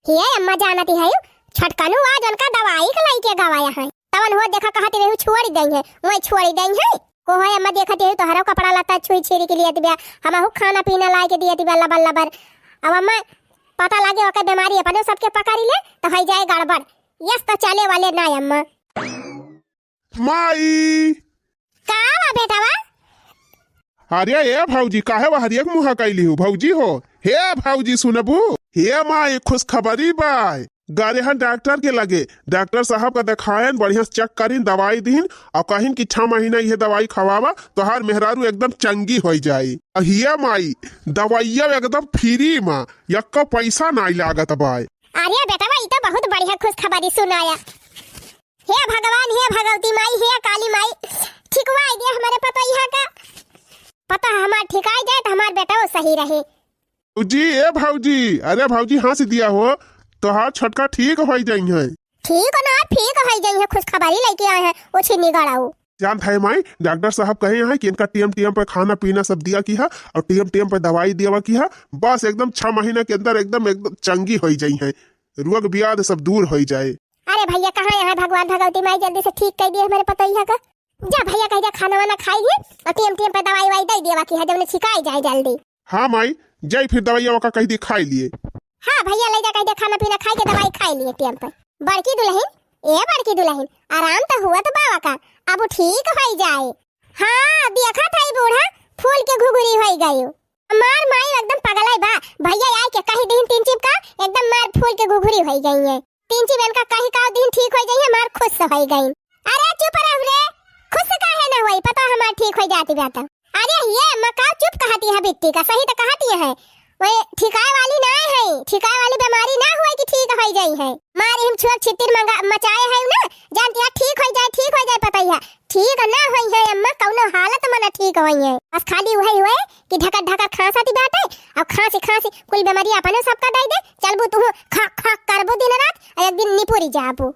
हे अम्मा, जानती है, छोटकनू आज उनका दवाई के लइके गवाया है, तवन हो देखा कहती रही छोड़ी दई है, वही छोड़ी दई है। को है अम्मा, देखती है तोहरा कपड़ा लत्ता छुई छीरी के लिए दिया, हमहू खाना पीना लाई के दिए दिया लबर लबर। अब अम्मा पता लागे ओकर बीमारी अपने सबके पकड़ी ले तो हो जाए गड़बड़। यस तो चले वाले ना अम्मा। माई। का बा बेटवा? अरे ए भौजी, काहे वहरिया के मुँह कैली हो भौजी हो? हे भौजी सुनबू? हे माई, खुशखबरी बा। गए हन डॉक्टर के लगे, डॉक्टर साहब का देखायन, बढ़िया से चेक करिन, दवाई दीन और कहिन कि छह महीना यह दवाई खवावा, तोहार मेहरारू एकदम चंगी होइ जाई। अहिया माई, दवाइया एकदम फ्री मा, यक्को पैसा नाई लागत बाय। अरे बेटवा, ई तो बहुत बढ़िया खुशखबरी सुनाया। हे भगवान, हे भगवती माई, हे काली माई, ठिकवाई दे हमरे पतोहिया का। पता हमार ठिकाई जाए तो हमार बेटवा सही रहे। भौजी, ए भौजी, अरे भौजी, हँस दिया हो, तोहार छोटका ठीक होइ जइहैं। ठीक ना, ठीक होइ जइहैं, खुशखबरी लइके आए हैं, ओ छिन्नी गड़ाऊ। जानत है माई, डॉक्टर साहब कहे हैं कि इनका टेम टेम पे खाना पीना सब दिया किहा और टेम टेम पे दवाई देवा किहा, बस एकदम छह महीना के अंदर एकदम, एकदम चंगी होइ जइहैं, रोग ब्याध सब दूर होइ जाए। अरे भैया, कहाँ यहाँ भगवान भगवती माई जल्दी से ठीक कइ दिए हमरे पतोहिया का। जा भैया, कहि दिया खाना वाना खाइ लिए और टेम टेम पे दवाई वाई दइ देवा किहा, जउने छिकाई जाए जल्दी। हाँ माई, जाई फिर दवाइया ओका कहि दी खाइ लिए। हाँ भैया, लइ जा, कहि दे खाना पीना खाइ के दवाई खाइ लिए टेम पे। बड़की दुलहिन, ए बड़की दुलहिन, आराम तो हुआ तो बाबा का, अब ठीक होइ जाए। हाँ, देखत हई बूढ़ा, फूल के घुघुरी होइ गयो। मार माई एकदम पगलाई बा, भैया आए के कहि दीन तीन चिप का, एकदम मार फूल के घुघुरी होइ गई है। तीन चिप इनका कहि का दीन ठीक होइ गई है, मार खुश होइ गई। अरे चुप रह रे, खुश काहे न होई, पता हमार ठीक होइ जाती बा त। अरे ये अम्मा का चुप कहती है बिट्टी का, सही तो कहती है। वे ठिकाए वाली ना है, ठिकाए वाली बीमारी ना हुए कि ठीक होइ जाई है। मारी हम छोट छितिर मंगा, मचाए है ना, जानती है ठीक होइ जाए, ठीक होइ जाए पतोहिया। ठीक ना होइ है अम्मा, कौनो हालत में ना ठीक होइ है। बस खाली वही हुए कि ढकर ढकर खांसती बाटे, और खांसी खांसी कुल बीमारी अपने सबका दे दे, चलबू तू खा खा करबू दिन रात, और एक दिन निपुरी जाबू।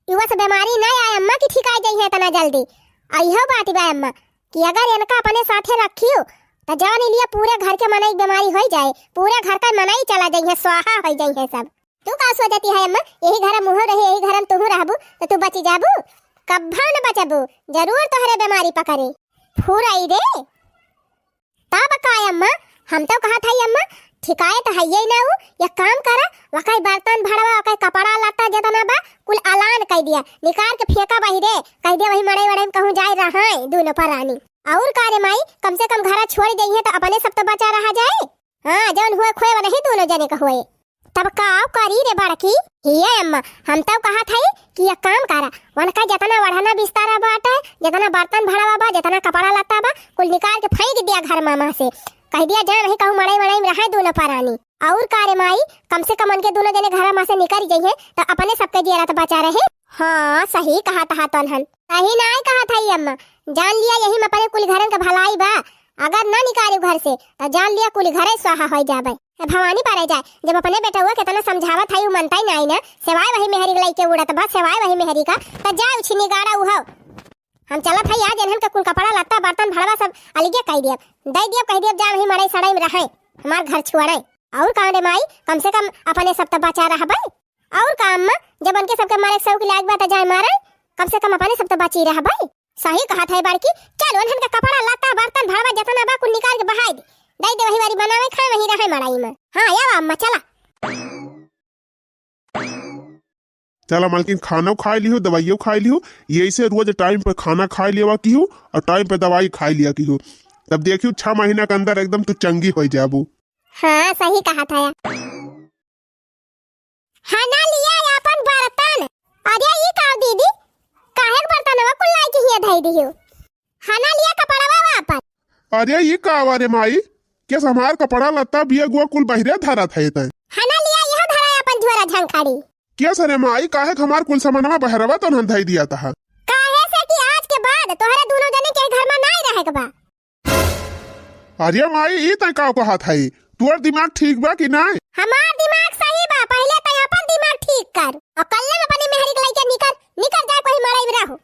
युवा से बीमारी ना आए अम्मा कि ठिकाए जाई है इतना जल्दी। अइहो बात बा अम्मा कि अगर इनका अपने साथे रखियो तो जान लिया पूरे घर के मनई बीमारी होइ जाए, पूरे घर का मनई चला जाई है, स्वाहा होइ जाई है सब। तू का सोचती है अम्मा, यही घर मुँह रहे, यही घर में तुहू रहबू तो तू बची जाबू? कब्बा न बचबू, जरूर तोहरे बीमारी पकड़े। फुरई रे। तब का अम्मा, हम तो कहत हई अम्मा, ठिकाए तो हइये ना उ, एक काम करा, वकाई बर्तन भड़वा, वकाई कपड़ा लत्ता जेतना बा, कुल अलान कइ दिया, निकार के फेंका बहिरे, कहि दे वही मड़ई वड़ई में कहूँ जाए रहाए दूनो परानी। और का रे माई, कम से कम घरा छोड़ जइहे तो अपने सब तो बचा रहा जाए। हाँ, जौन हुए खोए वनही दूनो जने का हुए। तब का करी रे बड़की? हिये अम्मा, हम तब कहत हई कि एक काम करा, वनका जतना वढ़ना बिस्तारा बाटे, जतना बर्तन भड़वा बा, जतना कपड़ा लत्ता बा, कुल निकार के फेंक दिया घर मामा से। कहि दिया जा वही कहूँ मड़ई वड़ई में रहे दूनो परानी। और का रे माई, कम से कम उनके दूनो जने घर मा से निकर जइहे, त अपने सबके जियरा त बचा रहे। हाँ, सही कहत हा तोनहन। सही नाई कहत हई अम्मा, जान लिया यही में अपने कुल घरन के भलाई बा। अगर ना निकारिउ घर से, त जान लिया कुल घरे स्वाहा होइ जाबे। ए भवानी परे जाए, जब अपने बेटउआ केतना समझावत हई, उ मनता ही नाई ना, सेवाय वही मेहरी के लइके उड़त बा, सेवाय वही मेहरी का, त जाए उछिनी गाड़ा उहव। हम चलत हई आज, इन्हन के कुल कपड़ा लत्ता, बर्तन भड़वा सब अलगे कइ दियब, दइ दियब, कहि दियब, जा वही मड़ई सड़ई में रहे, हमार घर छुअड़े। और का रे माई, कम से कम अपने सब त बचा रहबे। और का अम्मा, जब उनके सबके मरे के शौक लाग बा त जाए मारे, कम से कम अपने सब त बची रहबे। सही कहत है बड़की, चल उन्हन के कपड़ा लत्ता बर्तन भड़वा जतना बा कुल निकाल के बहाई दे, दइ दे वही बारी बनावे खाए वही रहे मड़ई में। हाँ, आवा अम्मा, चला। चला मलकिन, खाना खाए लिहो, दवाइयो खाए लिहो, यही से रोज टाइम पे खाना खाए लेवा किहो और टाइम पे दवाई खाए लिया किहो, तब देखियो छह महीना के अंदर एकदम तू चंगी होइ जाबू। हाँ, सही कहत है। हना लिया आपन बर्तन। अरे ई का दीदी, काहे के बर्तनवा कुल लाई के हिया धई दियो? हना लिया कपड़वा आपन। अरे ई का वा रे माई, केस हमार कपड़ा लत्ता बिया गुआ कुल बहिरे धरत है तै? हना लिया यह धरा आपन झोरा झंखाड़ी। केस रे माई, काहे के हमार कुल सामानवा बहरवा तोनहन धई दिया तहा? काहे से कि आज के बाद तोहरे दूनो जने के घर में नाई रहे के बा। अरे माई, ई तै का कहत हई? तोर दिमाग ठीक बा कि नाय? हमार दिमाग सही बा, पहिले तै अपन दिमाग ठीक कर। और कल्ले में अपनी मेहरी के लइके निकर, निकर जाए कोई मड़ई में रहो।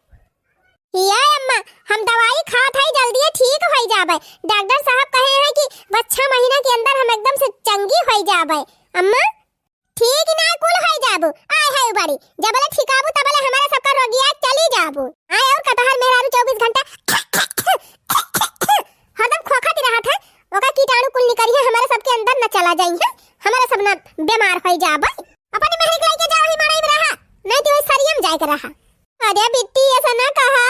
ये अम्मा, हम दवाई खात हई, जल्दी ठीक होई जाबे। डॉक्टर साहब कहे हैं कि बस छह महीना के अंदर हम एकदम से चंगी होई जाबे। अम्मा, ठीक ना कुल होई जाबू, आय है बड़ी, जबले ठिकाबू तबले हमारे सबका रोगिया चली जाबू। आय और कटहर मेहरारू चउबीस घंटा हरदम खोखत रहत है, ओका कीटाणु कुल निकरी है, हमारे सबके अंदर न चला जाई है, हमारे सब न बीमार होई जाबे। अपनी मेहरी के लइके जाओ ही मड़ई में रहा, नहीं तो वही सरियम जाए के रहा। अरे बिट्टी ऐसा ना कहा।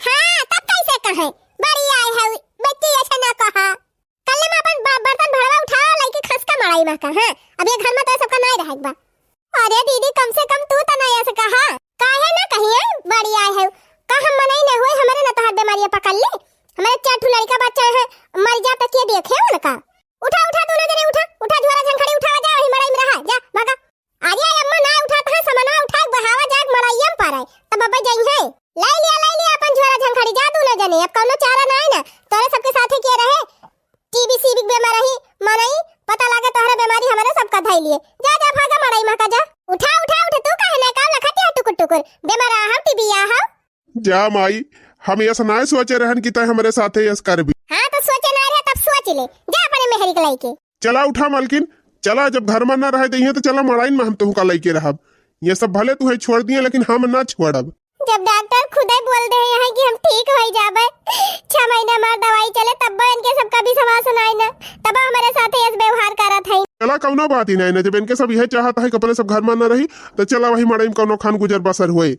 हाँ, तब कैसे कहे? बड़ी आय है, बिट्टी ऐसा ना कहा। कल्ले में अपन ब-, बर्तन भड़वा उठाओ, लइके खसका मड़ई में का, हाँ? अब ये घर में तो सबका नाई रहे बा। अरे दीदी, कम से कम तू त ना ऐसे कहा। काहे ना कहिए, बड़ी आए है। का हम मनई न हुए, हमरे न तोहार बीमारियां पकड़ ले। हमरे चार ठो लड़का बच्चा है, मर जा त के देखे उनका? उठा, उठा, दोनों जने उठा, उठा, झोरा झंखड़ी उठावा, जा, वही मड़ई में रहा, जा, भागा। अरे अम्मा, ना उठात है, समनवा उठा के बहावा, जा के मड़इया में पड़े, तब बब्बे जइहे। ले लिया, ले लिया अपन झोरा झंखड़ी, जा दोनों जने, अब कौनो चारा ना है ना, तोरे सबके साथे के रहे, टीबी सीबी के बेमार रही, मनई, पता लागे तोहरे बेमारी हमरे सबका धई लिए। जा, जा, भागा मड़ई में का जा। उठा, उठा, उठ, तू काहे ना काम लखत है टुकुर टुकुर? बेमार आ हव, टीबी आ हव। जा माई, हम यस नाय सोचे रहन कि तै हमरे साथे यस करबी। हाँ, तो सोचे ना रहे तब सोच ले, जा अपने मेहरी के लइके। चला उठा मलकिन, चला, जब घर में ना रहे दइहे तो चला मड़ाइन में हम तुहका लइके रहब। ये सब भले तुहे छोड़ दिए लेकिन हम ना छोड़ब। जब डॉक्टर खुदे बोल दे हैं कि हम ठीक होई जाबे, छह महीना हमार दवाई चले, तब इनके सबका विश्वास नाई ना, तब हमरे साथे ऐसे व्यवहार करत हैं। चला, कौनो बात ही नहीं ना, जब इनके सब यह चाहत है कि अपने सब घर में न रही, तो चला वही मड़ई में कौनो खान गुजर बसर होए।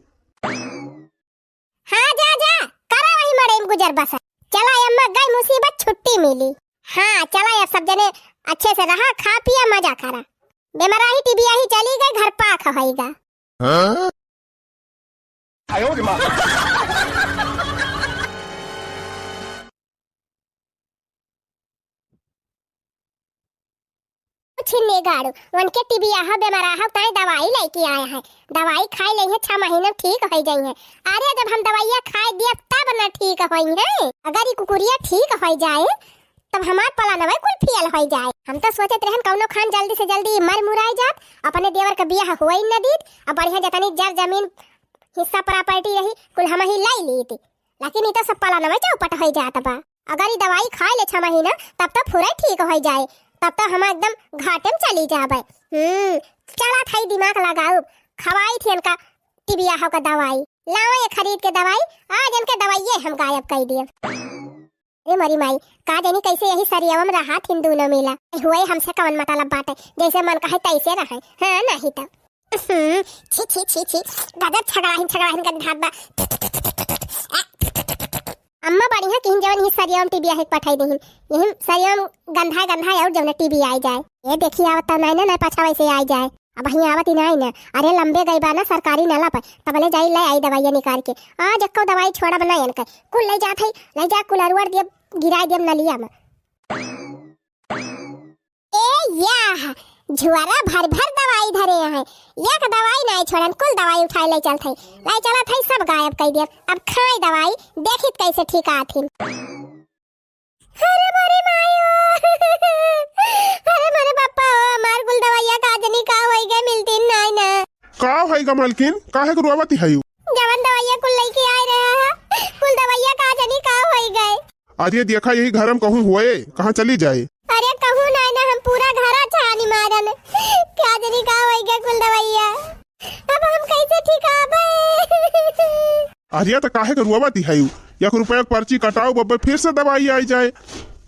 हाँ, जा, जा, करा वही मड़ई में गुजर बसर। चला अम्मा, गई मुसीबत छुट्टी मिली। हाँ, चला, अब सब जने अच्छे से रहा, खा पिया, मजा करा। बेमराही टीबी आही चली गई, घर पाक होइगा। हाँ? छिन्नी गाड़ू, उनके टीबी आहा, बेमार आहा, ताई दवाई लेके आया है। दवाई खाई लेइहे, छह महीने में ठीक होई जाइहे। अरे, जब हम दवाइया खाई दिया, तब न ठीक होइहे। अगर ई कुकुरिया ठीक होई जाए, तब हमार प्लानवे कुल फेल होई जाए। हम तो सोचत रहन, कौनो खान जल्दी से जल्दी मर मुराई जात, अपने देवर का बियाह होई न दीत, अब बढ़िया जतनी जर जमीन, हिस्सा प्रॉपर्टी रही, कुल हम ही लाई लीत। लेकिन ई तो सब प्लानवे चौपट होई जात बा। अगर ई दवाई खाए ले छह महीना, तब तो फुरे ठीक होई जाए, तब तो हम एकदम घाटे में चली जाबे। हम्म, चला थाई दिमाग लगाऊ, खवाई थी इनका टीबी आहा का दवाई, लावा ये खरीद के दवाई, आज इनके दवाइये हम गायब कर दिए। ए मोरी माई, का जानी कैसे यही सरियवा में रहा थिन दोनों मिला। हुए हमसे कवन मतलब बाटे, जैसे मन कहे तैसे रहे। हाँ, नहीं तो। हम्म, छी, छी, छी, छी, गजब छगड़ाहिन, छगड़ाहिन गंधात बा। अम्मा बढ़िया किहिन जवन ही सरियवा में टीबी आहे पठाई देहिन। यही सरियवा में गंधाए, गंधाए और जवन टीबी आई जाए। ये देखी आवत तो नहीं ना, नहीं पाछा वैसे आई जाए। अब वहीं आवत ही नहीं ना। अरे लंबे गई बा ना सरकारी नला पर, तबले जाई ले आई दवाइयाँ निकाल के। आज एक्को दवाई छोड़ा बना इनके। कुल ले जात है, ले जा कुल अरुआर दियब, गिराए दियब नलिया में। ए याह, झुआरा भर भर दवाई धरे हैं। एक दवाई नहीं छोड़न, कुल दवाई उठाए ले चलत है। ले चलत है, सब गायब कर दियब। अब खाई दवाई, देखित कैसे ठीक आथिन। अरे मोरे माई ओ। अरे मोरे पापा ओ, हमार कुल दवाइया का जनी का होई गए, मिलती नहीं ना। का होई गा मलकिन, काहे के रोवत हयू? जवन दवाइया कुल लेके आए रहे हैं, कुल दवाइया का जनी का होई गए। अरे देखा यही घर में कहूँ होए, कहाँ चली जाए। अरे कहूँ नहीं ना, हम पूरा घर छानी मारन, का जनी का होई गए कुल दवाइया। अब हम कैसे ठिकाबे? अरे त काहे के रोवत हयू? एक रुपया के पर्ची कटाऊ बब्बे, फिर से दवाई आई जाए।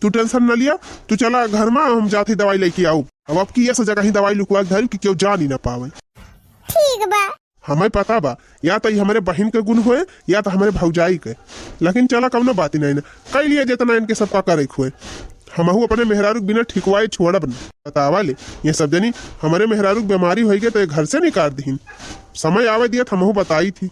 तू टेंशन न लिया, तू चला घर में, हम जाते दवाई लेके आऊ। अब, अब की ऐसा जगह ही दवाई लुकवा के धरी कि केहू जान ही ना पावे। ठीक बा। हमें पता बा, या तो ई हमरे बहिन के गुण होए, या तो हमरे भौजाई के। लेकिन चला, कौनो बात ही नहीं ना, कई लिए जितना इनके सबका करे के होए। हमहू अपने मेहरारू के बिना ठिकवाए छोड़ब न। बतावा ले, ये सब जनी हमरे मेहरारू के बीमारी होई गए तो ये घर से निकाल दीहिन। समय आवे दिया तो हमहू बताई थी।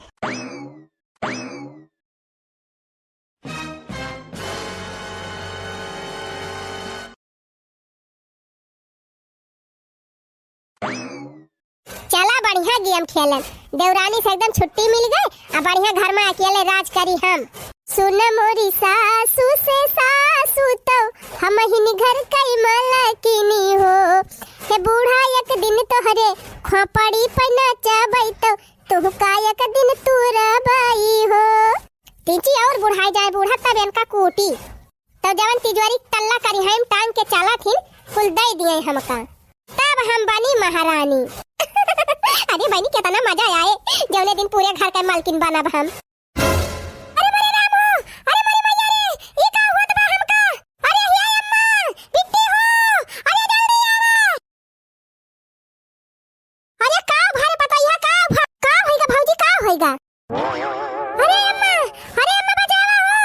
चला बढ़िया गेम खेलन, देवरानी से एकदम छुट्टी मिल गई, अब बढ़िया घर में अकेले राज करी हम। सुन मोरी सासू से सासू तो हम ही घर कई मलकिनी हो, हे बूढ़ा एक दिन तोहरे खोपड़ी पे नचबै तो तुहका एक दिन तुरबै हो। तिची और बुढ़ाई जाए बूढ़ा तब इनका कूटी। तो जवन तिजोरी तल्ला करी हम टांग के चला थिन, कुल दे दिए हमका। तब हम बनी महारानी। अरे बहनी कितना मजा आए, जौने दिन पूरे घर के मालकिन बनब हम। अरे मोरे राम हो, अरे मोरे मैया रे, ई का होत बा हमका? अरे हे अम्मा, बिट्टी हो, अरे जल्दी आवा। अरे का भा रे पतोहिया, का भा-, का होइगा भौजी, का होइगा? अरे अम्मा, अरे अम्मा बचावा हो।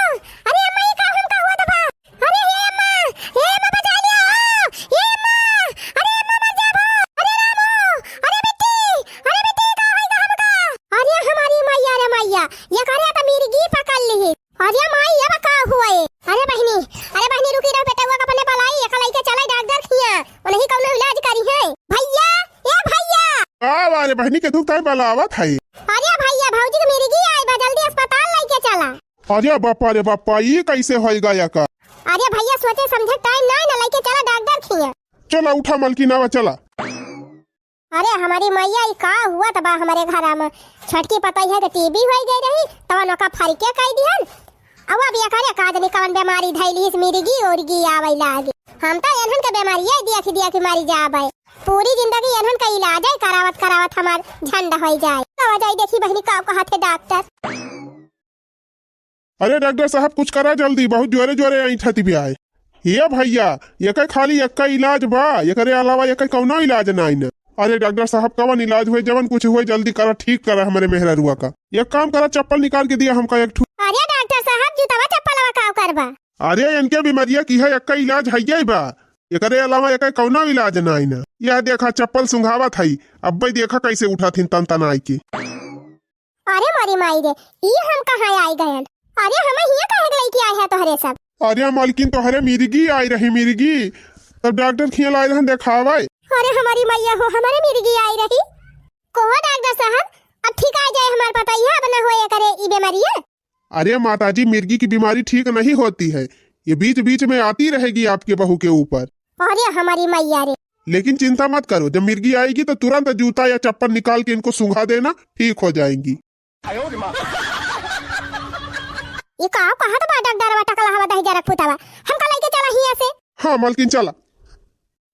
अरे अम्मा, ई का हमका हुआ दबा। अरे हे अम्मा, हे अम्मा बचा लिया हो। हे अम्मा, अरे अम्मा मर जाबो। अरे राम हो, अरे बिट्टी, कई बलावत है? अरे भइया, भौजी के मिर्गी आइ बा, जल्दी अस्पताल लइके चला। अरे बापा रे बापा, ई कइसे होइगा एका? अरे भइया, सोचे समझे टाइम नाहीं ना, लइके चला डॉक्टर खिया। चला उठा मलकिन, आवा चला। अरे हमरी मइया, ई का हुआ त बा हमरे घरा में? छोटकी पतोहिया के टीबी होइ गइ रही, तवन ओका फरिके कइ दिहन। अब, अब एकरे का जनी कवन बेमारी धइली, इस मिर्गी उर्गी आवइ लागे। हम त एनहन के बेमारिये देखि देखि मरि जाबइ। पूरी जिंदगी एनहन के इलाजइ करावत करावत हमार झंड होइ जाइ। आवा जाइ देखी बहिनी, का कहत है डॉक्टर। अरे डॉक्टर साहब, कुछ करा जल्दी, बहुत जोरे जोरे ऐंठत बिया है। ए भइया, एके खाली एक्का इलाज बा, एकरे अलावा एके कउनो इलाज नाहीं न। अरे डॉक्टर साहब, कवन इलाज होए, जवन कुछ होए, जल्दी करा, ठीक करा हमरे मेहररुआ का। एक काम करा, चप्पल निकाल के दिया हमका एक ठू। अरे डॉक्टर साहब, जूतवा चप्पलवा का करबा? अरे इनके बीमारिया की है, एक्का इलाज हइये बा, एकरे अलावा एके कउनो इलाज नाहीं न। यह देखा, चप्पल सुंघावत हई, अब्बे देखा कइसे उठत हिन तनतनाइ के। अरे मोरी माई रे, ई हम कहाँ आइ गयन? अरे हमइ हियाँ काहे के लइके आए हैं तोहरे सब? अरे मलकिन, तोहरे मिर्गी आइ रही, मिर्गी। तब डॉक्टर खियाँ लाए रहन देखावइ। अरे हमरी मइया हो, हमरे मिर्गी आइ रही। कहो डॉक्टर साहब, अब ठीक आइ जाए हमार पतोहिया, अब न होए करे ई बेमारिया। अरे माताजी, मिर्गी की बीमारी ठीक नहीं होती है, ये बीच बीच में आती रहेगी आपके बहू के ऊपर। अरे हमरी मइया रे। लेकिन चिंता मत करो, जब मिर्गी आएगी तो तुरंत जूता या चप्पल निकाल के इनको सुंघा देना, ठीक हो जाएंगी। ई का कहत बा डगडरवा टकला हवा दही जरक पुतावा? हमका लइके चला हियाँ से। हाँ मलकिन, चला।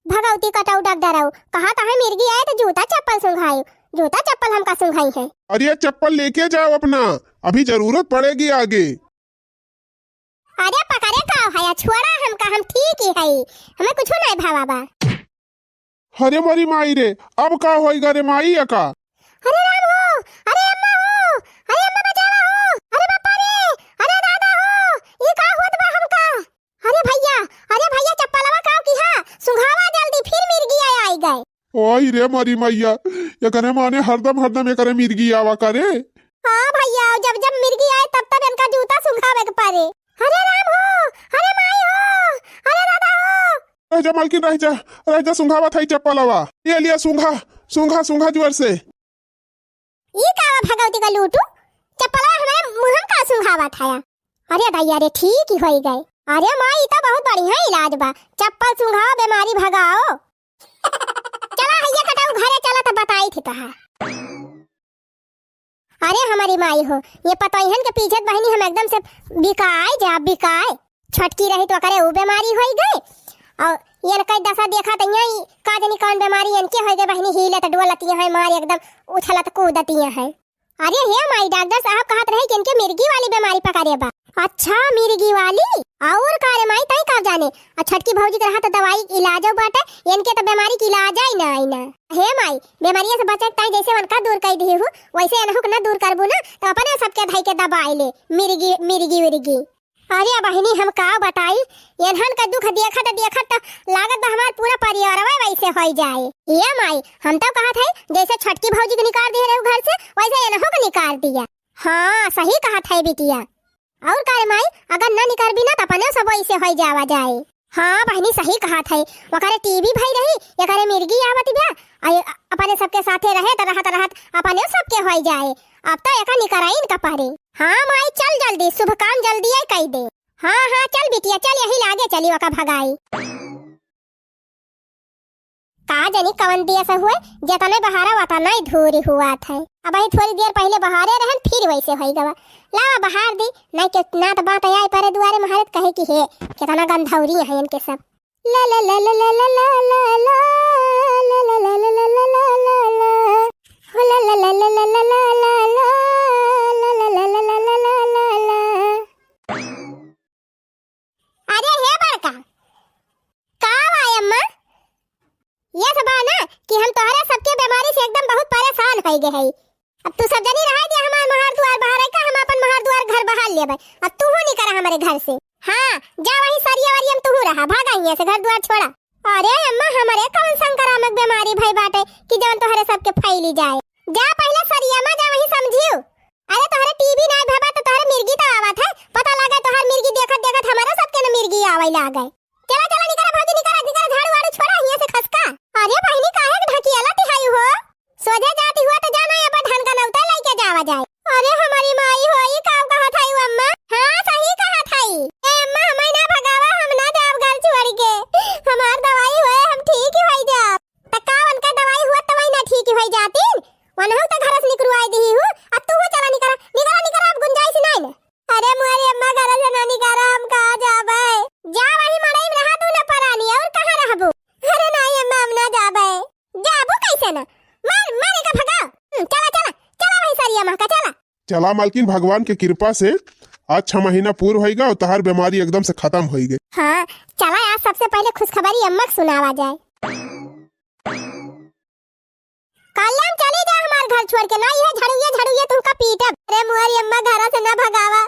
भगौती कटऊ डगडरऊ, कहत है मिर्गी आए तो जूता चप्पल सुंघाई, जूता चप्पल हमका सुंघाई है। अरे चप्पल लेके जाओ अपना, अभी जरूरत पड़ेगी आगे। अरे पकड़े का है, छोड़ा हमका, हम ठीक ही हई, हमें कुछ नहीं भावा बा। अरे मोरी माई रे, अब का होइगा रे माई एका? अरे राम हो, अरे अम्मा हो, अरे अम्मा बचावा हो, अरे बापा रे, अरे दादा हो, ई का होत बा हमका? अरे भइया, अरे भइया, चप्पलवा का किहा, सुंघावा जल्दी, फिर मिर्गी आइ, आइ गए। ओई रे मोरी मइया, एकरे माने हरदम, हरदम एकरे मिर्गी आवा करे। हाँ भइया, जब, जब मिर्गी आए, तब, तब इनका जूता सुंघावे के पड़े। अरे राम हो, अरे माई हो, अरे दादा हो। रह जा मलकिन, रह जा, रह जा, सुंघावत हई चप्पलवा। ये लिया सुंघा, सुंघा, सुंघा जोर से। ई का बा भगौती का लूटू? चप्पलवा हमरे मुँह में का सुंघावत हया? अरे दैया रे, ठीक ही होई गए। अरे माई, ई तो बहुत बढ़िया इलाज बा। चप्पल सुंघाओ, बेमारी भगाओ। चला हइया कटाऊ, घरे चला त बताई थी तहा। अरे हमरी माई हो, ये पतोहियन के पीछे बहिनी हम एकदम से बिकाए जा, बिकाए। छोटकी रही तो ओकरे ऊ बेमारी होई गए, और इनके दशा देखा त यहाँ ई का जनी कौन बेमारी इनके होई गए बहिनी, हिलत डोलत यहाँ मार एकदम उछलत कूदत यहाँ। अरे हे माई, डॉक्टर साहब कहत रहे कि इनके मिर्गी वाली बेमारी पकड़े बा। अच्छा, मिर्गी वाली? और का रे माई, तई का जाने? आ छोटकी भौजी के रहा त दवाई इलाजो बाटे, इनके त बेमारी के इलाज ही ना आई ना। हे माई, बेमारिया से बचे के ताई जैसे उनका दूर कर दी हूँ, वैसे इनहू के ना दूर करबू ना, तो अपने सबके धई के दबाई ले, मिर्गी, मिर्गी, विर्गी। अरे बहिनी, हम का बताई, एनहन का दुख देखत देखत त लागत बा हमार पूरा परिवारवा वैसे होई जाए। ए माई, हम तो कहत है जैसे छोटकी भौजी के निकाल दिए रहे घर से, वैसे एनहू के निकाल दिया। हाँ, सही कहत है बिटिया। और का रे माई, अगर न निकरबी ना त अपने सब वैसे होई जावा जाए। हाँ बहिनी, सही कहत है, ओकरे टीबी भई रही, एकरे मिर्गी आवत बा, आ ये अपने सबके साथे रहे त रहत रहत अपने सबके होई जाए। अब तो एका निकराइन का परे। हाँ माई, चल जल्दी, शुभ काम जल्दी आई कई दे। हाँ, हाँ, चल बिटिया, चल यही लागे चली ओका भगाई। का जनी कवन दिया से हुए, जतने बहारा वतने धूरी हुआ थे। अब ही थोड़ी देर पहले बहारे रहन, फिर वैसे होई गवा। लावा बहार दी, नहीं के नात बात आए परे दुआरे महारत कहे कि हे, कितना गंधौरी है इनके सब। ला ला ला ला ला ला ला ला ला ला ला ला ला ला ला ला ला ला। हो ला ला ला ला ला ला ला ला ला ला ला ला ला ला ला ला ला। अरे हे बड़का, का बा अम्मा? ये सब बा ना कि हम तोहरे सबके बीमारी से एकदम बहुत परेशान हो गए हई। अब तू सब जनी रहे दिया हमार महार दुआर बाहर है का, हम अपन महार दुआर घर बाहर लेबै। अब तू हूँ निकरा हमारे घर से। हाँ, जा वहीं सरिया वरिया में तू रहा, भागा हियाँ से, घर दुआर छोड़ा। अरे अम्मा, हमारे कौन संक्रामक बीमारी भई बाटे कि जवन तोहरे सबके फैली जाए? जा पहले सरिया में जा, वहीं समझियो। अरे तोहरे टीबी नाई भवा तो तोहरे मिर्गी तो आवत है, पता लगे तोहर मिर्गी देखत देखत हमारे सबके न मिर्गी आवै लागे। चला चला निकरा भौजी निकरा, निकरा झाड़ू वाड़ू छोड़ा हियाँ से खसका। अरे बहिनी काहे के ढकियाला तिहाई हो? सोझे जाती हुआ तो जाना या अरे अम्मा, घर से ना निकारा, हम कहाँ जाबे? जा वही मड़ई में रहा तू ना परानी, और कहाँ रहबू? अरे नाहीं अम्मा, हम ना जाबे। जाबू कैसे ना? मार, मार एका भगाओ। हम्म, चला, चला, चला वही सरिया महका, चला। चला मालकिन, भगवान के कृपा से आज छह महीना पूर होइगा और तहार बीमारी एकदम से खतम होइगे। हाँ, चला आज सबसे पहिले खुशखबरी अम्मा के सुनावा जाए। कल्याण चली जा हमार घर छोड़ के, ना इहे झड़ुए झड़ुए तुमका पीटब। अरे मुअरी अम्मा घरा से ना भगावा,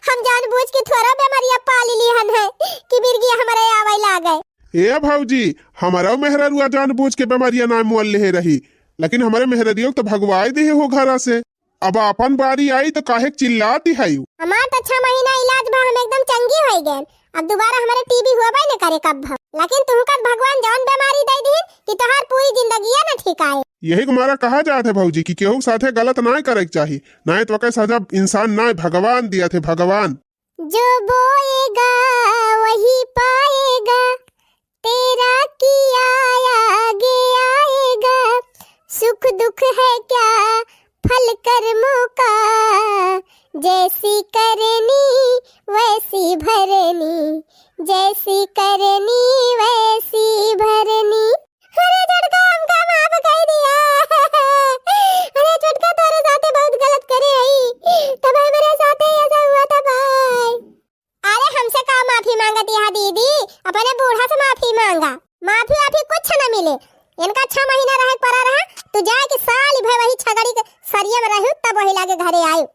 हम जानबूझ के थोड़ा बीमारिया पाली लिहन है कि मिर्गी हमरे आवे लागे। ए भौजी, हमरो मेहररुआ जानबूझ के बीमारिया ना मोल लेहे रही, लेकिन हमरे मेहररियो तो भगवाए देहे हो घरा से। अब आपन बारी आई तो काहे चिल्लाती है? हमार तो छह महीना इलाज भा हम एकदम चंगी होई गए, अब दोबारा हमरे टीबी हुआ न करे कब भा। लेकिन तुहका भगवान जौन बीमारी दे दीन कि तोहार पूरी जिंदगिया न ठीक आए। यही के मारा कहा जात है भौजी कि केहू के साथे गलत ना करे के चाही, ना तो ओके सजा इंसान ना भगवान दिया थे भगवान। जो बोएगा वही पाएगा, तेरा किया आगे आएगा। सुख दुख है क्या फल कर्मों का, जैसी करनी वैसी भरनी, जैसी करनी वैसी भरनी। अरे छोटका, हमका माफ कर दिया। अरे छोटका, तोरे साथे बहुत गलत करे हई, तब हमरे साथे ऐसा हुआ था भाई। अरे हमसे का माफी मांगत यहाँ दीदी, अपने बूढ़ा से माफी मांगा। माफी वाफी कुछ न मिले, इनका छह महीना रहे के पड़ा रहा, तू जाए के साल भर वही छगड़ी के सरिया में रहू, तब वही लागे घरे आयु।